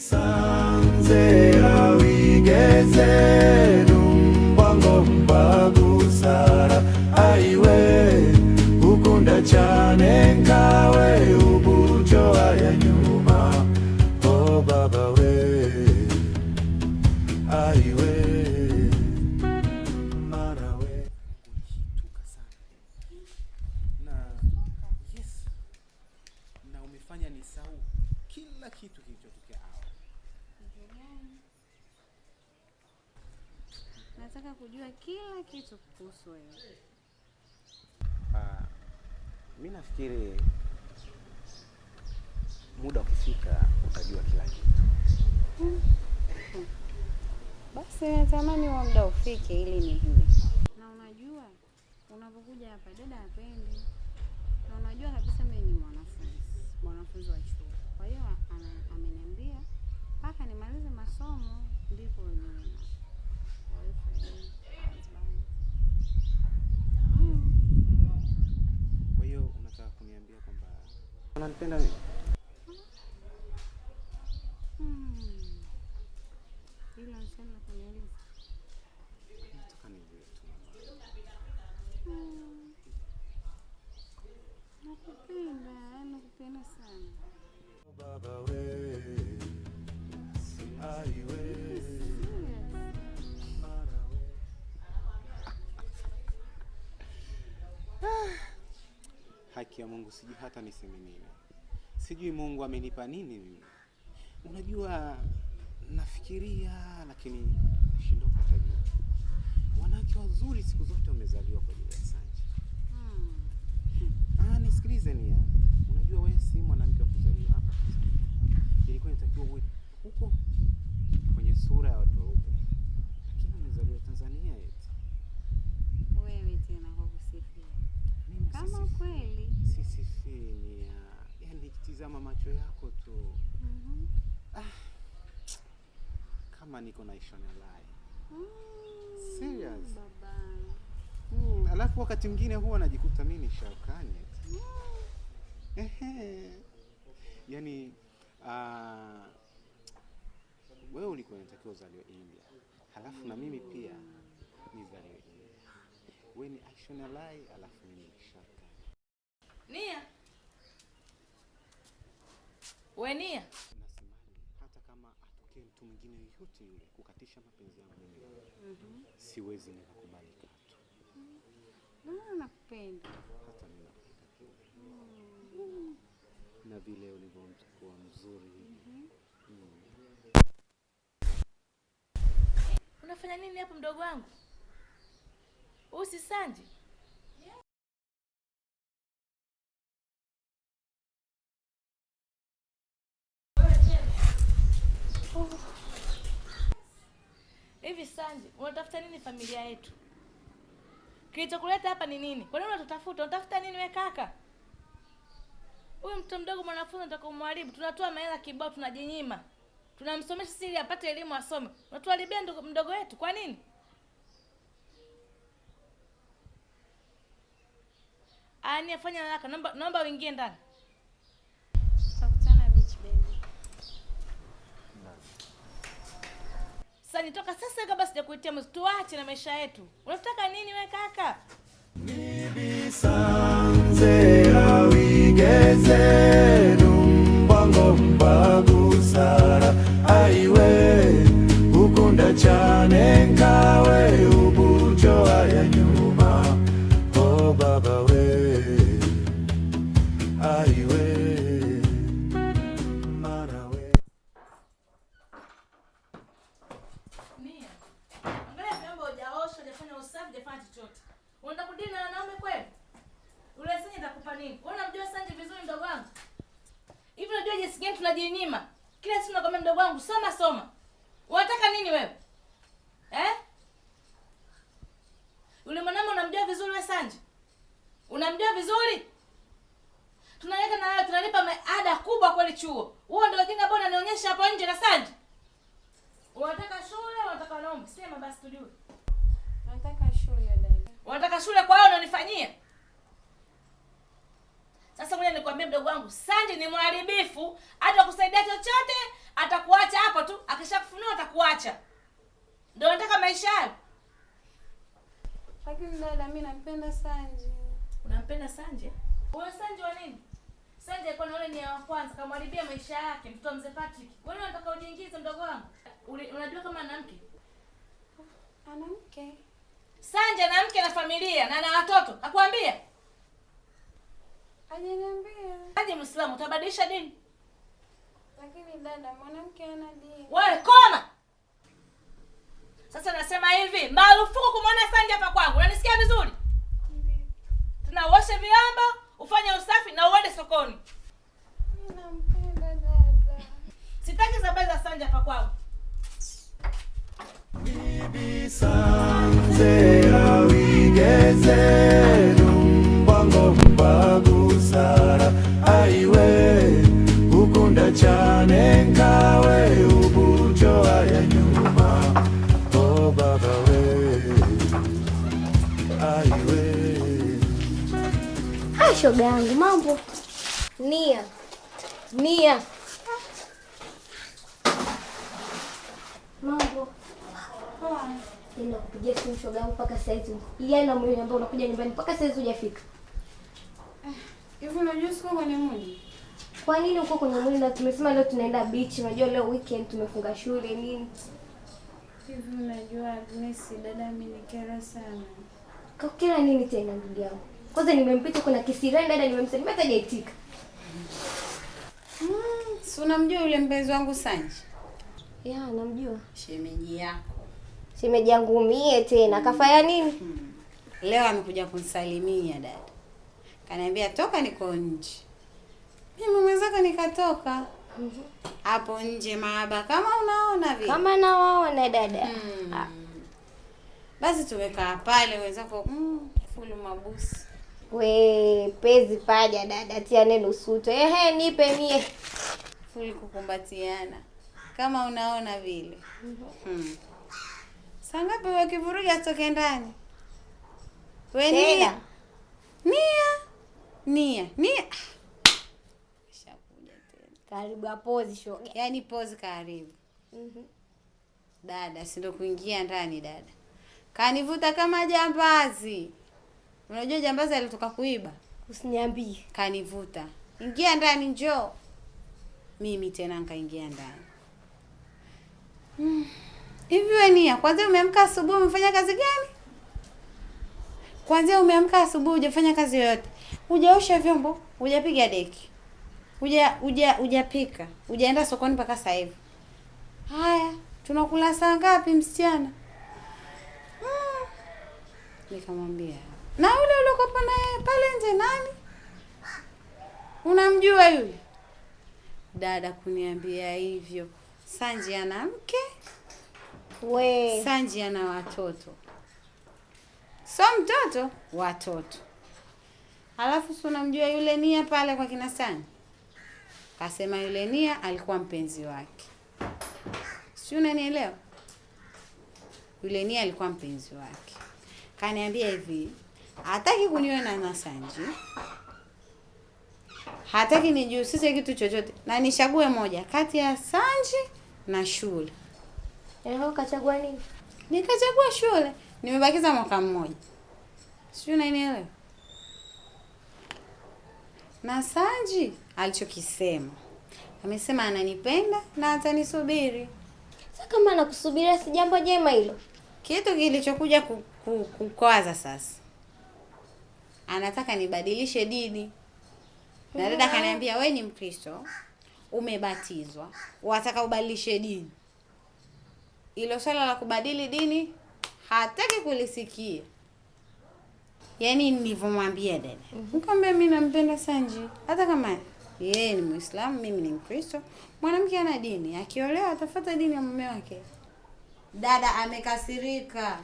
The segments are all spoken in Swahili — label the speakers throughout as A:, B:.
A: Nibisanze awigeze numva ngomba gusara, ayiwe, ukunda cyane nkawe uburyo aya nyuma, oh baba we, ayiwe, mana we.
B: Ulishtuka sana na yes, na umefanya nisahau kila kitu kilichotokea awali.
C: Gani? Nataka kujua kila kitu kuhusu wewe.
B: Mi nafikiri muda ukifika utajua kila kitu.
C: Basi natamani huo muda ufike ili nijue. Na unajua unapokuja hapa dada hapendi, na unajua kabisa mimi ni mwanafunzi, mwanafunzi wa chuo. Kwa hiyo ameniambia mpaka nimalize masomo ndipo niwe na boyfriend, husband.
B: Kwa hiyo unataka kuniambia kwamba unanipenda mimi?
C: Hilo ni swali la kuniuliza?
B: Nataka nijue tu.
C: Nakupenda, yaani nakupenda sana.
A: Baba we, ayiwe,
C: Serious.
A: mana we.
B: Haki ya Mungu, sijui hata niseme nini. Sijui Mungu amenipa nini mimi. Unajua nafikiria lakini nashindwa kupata jibu. Wanawake wazuri siku zote wamezaliwa kwa ajili ya Sanji. Ah, nisikilize Nia. Unajua wewe si mwanamke wa kuzaliwa hapa Tanzania. Ilikuwa inatakiwa uwe huko kwenye sura ya watu weupe. Lakini umezaliwa Tanzania eti.
C: Wewe tena kwa kusifia.
B: Mimi
C: Kama kweli.
B: sisifii Nia. Yaani nikitizama macho yako tu kama niko na Ishona Lai. Serious.
C: Baba.
B: Alafu wakati mwingine huwa najikuta mimi ni Shaukani eti. Ehe. Yaani wewe ulikuwa unatakiwa uzaliwe India. Halafu na mimi pia nizaliwe India. Wewe ni Aishwarya Rai alafu mimi ni Shaukani.
D: Nia. We Nia.
B: Nasemaje, hata kama atokee mtu mwingine yoyote yule kukatisha mapenzi yangu mimi na wewe, siwezi nikakubali katu.
C: Mbona nakupenda.
B: Hata mimi nakupenda pia. Na vile ulivyokuwa mzuri hivi.
D: Unafanya nini hapo mdogo wangu? Huyu si Sanji? Hivi Sanji, unatafuta nini familia yetu? Kilichokuleta hapa ni nini? Kwa nini unatutafuta? Unatafuta nini we kaka? Huyu mtoto mdogo mwanafunzi unataka kumharibu. Tunatoa mahela kibao, tunajinyima. Tunamsomesha sisi ili apate elimu asome. Unatuharibia mdogo wetu. Kwa nini? Ania, fanya haraka. Naomba uingie ndani.
C: Tutakutana beach baby.
D: Sasa nitoka sasa kabla sijakuitia mwizi. Tuache na maisha yetu. Unataka nini we kaka?
A: Nibisanze awigeze numva ngomba gusara, ayiwe, ukunda cyane nkawe uburyo aya nyuma, oh baba we, ayiwe, mana we.
D: Nia. Angalia vyombo hujaosha, hujafanya usafi, hujafanya chochote. Unataka kudili na wanaume kweli? Ule Sanji atakupa nini? Wewe unamjua Sanji vizuri mdogo wangu? Hivi unajua jinsi gani tunajinyima? Kila siku nakwambia mdogo wangu soma soma. Unataka nini wewe? Eh? Yule mwanamume unamjua vizuri wewe Sanji? Unamjua vizuri? Tunaweka na wewe tunalipa ada kubwa kweli chuo. Huo ndio ujinga ambao unanionyesha hapo nje na Sanji? Unataka shule, unataka wanaume? Sema basi tujue.
C: Nataka shule dada.
D: Unataka shule kwa hiyo unanifanyia? Sasa ngoja nikwambie mdogo wangu, Sanji ni mharibifu, hata kusaidia chochote, atakuacha
C: mimi nampenda Sanji.
D: Unampenda Sanje? Wewe Sanje wa nini? Sanje alikuwa na yule ni wa kwanza kamharibia maisha yake mtoto wa mzee Patrick. Wewe unataka ujiingize mdogo wangu? Unajua kama ana mke?
C: Ana mke.
D: Sanje ana mke na familia na ana watoto. Hakuambia?
C: Hajaniambia.
D: Sanje Muislamu, utabadilisha dini?
C: Lakini dada, mwanamke ana dini.
D: Wewe koma. Sasa nasema hivi, marufuku kumwona Sanje hapa kwangu. Unanisikia vizuri?
C: Ndiyo.
D: Tena uoshe vyombo, ufanye usafi na uende sokoni.
C: Mimi nampenda dada.
D: Sitaki habari za Sanje hapa kwangu.
A: Ibisanze awigeze numva gusara aiwe ukunda cyane nkawe uburyo aya nyuma oh baba we aiwe.
E: Hai shoga yangu, mambo? Nia. Nia. Mambo.
C: Poa.
E: Nenda kupigia simu shoga yangu mpaka saa hizi. Yeye na mwili ambao unakuja nyumbani mpaka saa hizi hujafika.
C: Hivi unajua siko kwenye mudi?
E: Kwa nini uko kwenye mwili na tumesema leo tunaenda beach, unajua leo weekend tumefunga shule nini?
C: Hivi unajua Agnes, dada amenikera sana.
E: Kakukera nini tena ndugu yangu? Kwanza nimempita kuna kisirani dada nimemsalimia hata hajaitika.
C: Si unamjua yule mpenzi wangu Sanji?
E: Ya, namjua.
C: Shemeji yako.
E: Shemeji yangu mie tena kafanya nini?
C: Leo amekuja kunisalimia dada. Kaniambia toka niko nje. Mimi mwenzako nikatoka. Hapo nje maaba kama unaona vile.
E: Kama nawaona dada. Ah,
C: Basi tumekaa pale wenzako fulu mabusi.
E: We pezi paja dada, tia neno suto. Ehe, nipe mie.
C: Fulu kukumbatiana. Kama unaona vile. Saa ngapi wakivuruga atoke ndani? We Nia.
E: Tena.
C: Nia. Nia. Nia. Shakuja tena.
E: Karibu apozi shoga.
C: Yaani pozi karibu. Dada, si ndo kuingia ndani dada. Kanivuta kama jambazi. Unajua jambazi alitoka kuiba?
E: Usiniambie.
C: Kanivuta. Ingia ndani njoo. Mimi tena nikaingia ndani. Hivi wewe Nia, kwanza umeamka asubuhi umefanya kazi gani? Kwanza umeamka asubuhi hujafanya kazi yoyote. Hujaosha vyombo, hujapiga deki. Hujapika. Hujaenda sokoni mpaka sasa hivi. Haya, tunakula saa ngapi msichana? Nikamwambia, na yule uliokuwa naye pale nje nani? Unamjua yule? Dada kuniambia hivyo. Sanji ana mke,
E: We.
C: Sanji ana watoto. So mtoto, watoto. Alafu si unamjua yule Nia pale kwa kina Sanji? Kasema yule Nia alikuwa mpenzi wake. Si unanielewa? Yule Nia alikuwa mpenzi wake. Kaniambia hivi, hataki kuniona na Sanji. Hataki nijihusishe kitu chochote na nichague moja kati ya Sanji na shule.
E: Ehe, ukachagua nini?
C: Nikachagua shule. Nimebakiza mwaka mmoja. Sijui unanielewa? Na Sanji alichokisema, amesema ananipenda na atanisubiri.
E: Sasa kama anakusubiria si jambo jema hilo.
C: Kitu kilichokuja kukwaza sasa, anataka nibadilishe dini. Na dada kaniambia we ni Mkristo, umebatizwa, wataka ubadilishe dini. Ilo swala la kubadili dini hataki kulisikia. Yaani nilivyomwambia dada, nikamwambia mimi nampenda Sanji, hata kama yeye ni Muislamu, mimi ni Mkristo. Mwanamke ana dini, akiolewa atafuata dini ya mume wake. Dada amekasirika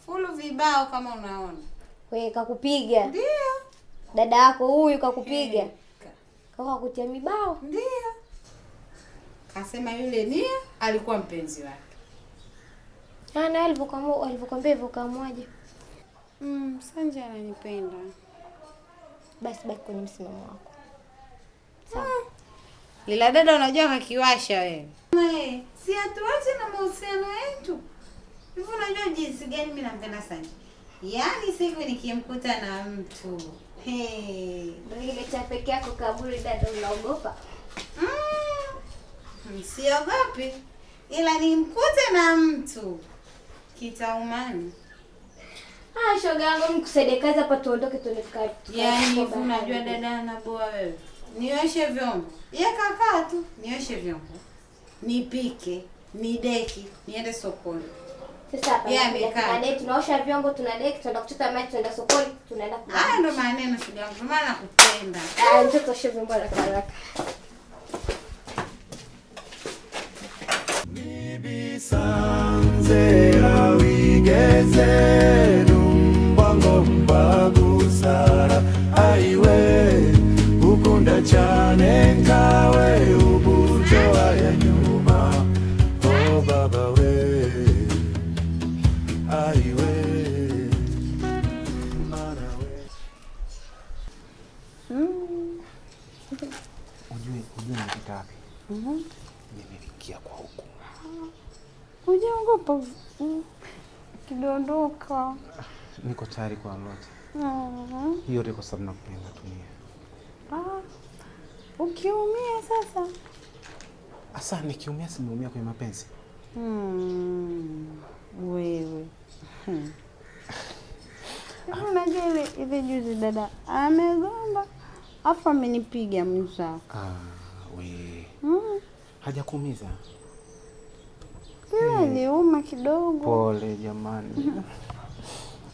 C: fulu vibao kama unaona.
E: We kakupiga.
C: Ndio.
E: Dada yako huyu kakupiga. Kaka kutia mibao.
C: Ndio. Kasema yule Nia alikuwa mpenzi wake.
E: Ah, na alivyokuambia hivyo kaamwaje?
C: Sanji ananipenda.
E: Basi baki kwenye msimamo wako. Sawa.
C: Lila dada unajua kakiwasha wewe. Si atuache na mahusiano yetu. Hivi unajua jinsi gani mimi nampenda Sanji? Yaani siku nikimkuta na mtu. Hey.
E: Ndio ile cha peke yako kaburi dada, unaogopa?
C: Siogopi. Ila nimkute na mtu. Kitaumani.
E: Ah, shoga yangu mimi nikusaidie kazi hapa tuondoke tuende tuka.
C: Yaani unajua dada anaboa wewe. Nioshe vyombo. Ye kakaa tu, nioshe vyombo. Nipike, nideki, niende sokoni.
E: Sasa hapa
C: Yeye
E: tunakuja,
C: amekaa.
E: tunadeki, tunaosha vyombo, tunadeki, tunaenda kuchota maji, tunaenda sokoni, tunaenda
C: Haya ndo maneno shoga yangu, maana nakupenda.
E: Ah, njoo tuoshe vyombo haraka haraka.
A: Nibisanze awigeze numva ngomba gusara aiwe ukunda cyane nkawe uburyo aya nyuma oh baba we aiwe mana we.
B: Ujue nimepita wapi? Nimefikia kwa huku.
C: Hujaogopa kidondoka?
B: Niko tayari kwa lolote. Hiyo yote kwa sababu nakupenda tu Nia.
C: Ah, ukiumia sasa.
B: Asa nikiumia simeumia kwenye mapenzi.
C: Wewe. Hivi unajua ile juzi dada amegomba afu amenipiga mwenzako.
B: Ah, we. Hajakuumiza?
C: Ila iliuma kidogo.
B: Pole jamani.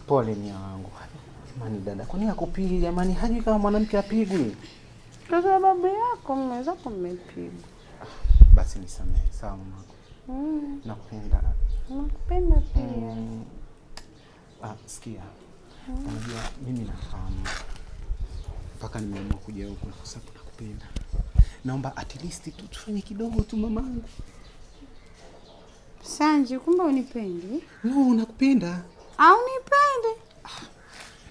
B: Pole Nia wangu. Jamani dada, kwa nini akupigi jamani? Hajui kama mwanamke apigwi.
C: Kwa sababu yako mwenzako mmepigwa.
B: Basi nisamehe, sawa mamangu. Nakupenda.
C: Nakupenda pia.
B: Ah, sikia. Unajua mimi nafahamu mpaka nimeamua kuja huku kwa sababu nakupenda. Naomba at least tu tufanye kidogo tu mamangu.
C: Sanji, kumbe unipendi?
B: No, nakupenda.
C: Au nipende?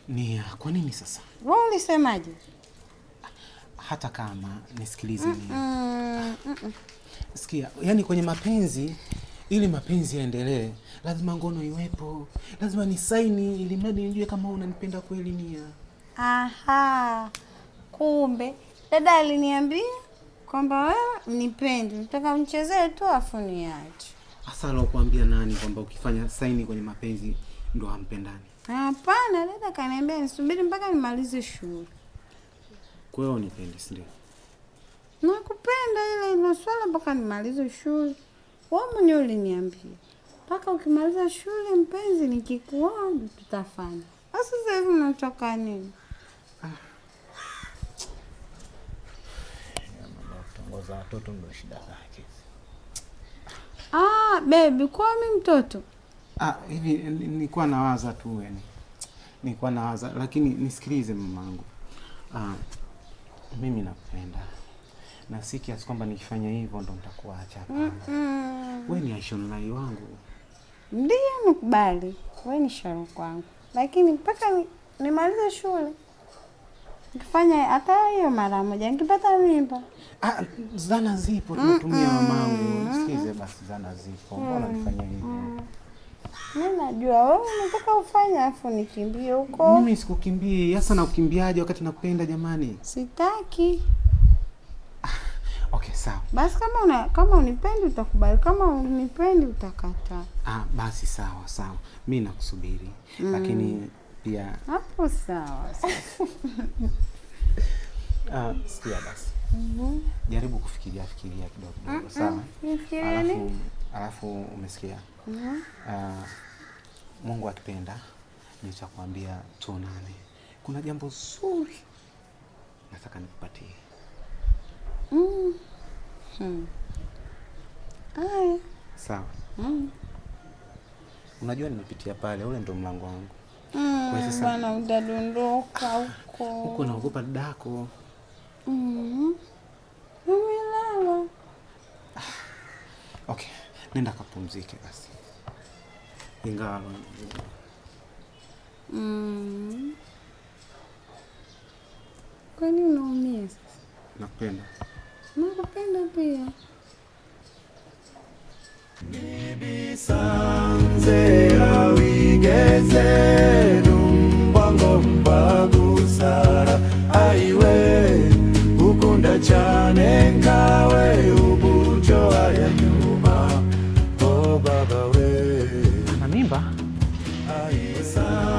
B: Nia, kwa nini sasa?
C: Wewe ulisemaje?
B: Hata kama nisikilize Nia. Sikia, yani kwenye mapenzi ili mapenzi yaendelee lazima ngono iwepo. Lazima ni saini ili mradi nijue kama unanipenda kweli Nia.
C: Aha. Kumbe dada aliniambia kwamba wewe unipendi, nataka mchezee tu afu niache.
B: Hasa alokuambia nani kwamba ukifanya saini kwenye mapenzi ndo hampendani?
C: Hapana, dada kaniambia nisubiri mpaka nimalize shule.
B: Kwa hiyo unipendi, si ndio?
C: Nakupenda, ila ilo swala mpaka nimalize shule. Wewe mwenyewe uliniambia mpaka ukimaliza shule, mpenzi, nikikuona tutafanya. Sasa sasa hivi unataka nini?
F: Kutongoza watoto ndo shida zake.
C: Ah, baby, kwa mimi mtoto.
B: Ah, hivi nilikuwa nawaza tu yani. Nilikuwa nawaza lakini nisikilize mamangu. Ah, mimi nakupenda. Na si kiasi kwamba nikifanya hivyo ndo nitakuacha hapana. Wewe ni Aishonai wangu.
C: Ndiyo, nikubali. Wewe ni sharuku wangu. Lakini mpaka nimalize shule. Nikifanya hata hiyo mara moja, nikipata mimba.
B: Ah, zana zipo tunatumia mamangu. Nisikize basi, zana zipo. Mbona nifanyia hivyo?
C: Mimi najua wewe unataka ufanye afu nikimbie huko.
B: Mimi sikukimbii. Hasa nakukimbiaje wakati nakupenda jamani?
C: Sitaki.
B: Okay, sawa.
C: Basi kama unipendi utakubali, kama unipendi utakataa.
B: Ah, basi sawa sawa. Mimi nakusubiri. Lakini pia
C: Hapo sawa.
B: ah, sikia basi. Jaribu kufikiria fikiria kidogo kidogo, sawa?
C: Nifikirie nini?
B: Alafu umesikia? Ah, Mungu akipenda nitakwambia tuonane. Kuna jambo zuri nataka nikupatie.
C: Aya.
B: Sawa. Unajua nimepitia pale, ule ndo mlango wangu. Kwa hiyo sasa
C: Bwana utadondoka huko.
B: huko naogopa dadako.
C: Umelala.
B: Okay, nenda kapumzike basi. Ingawa
C: Kwani unaumia sasa?
B: nakupenda.
C: Nakupenda pia.
A: Nibisanze awigeze. Sana.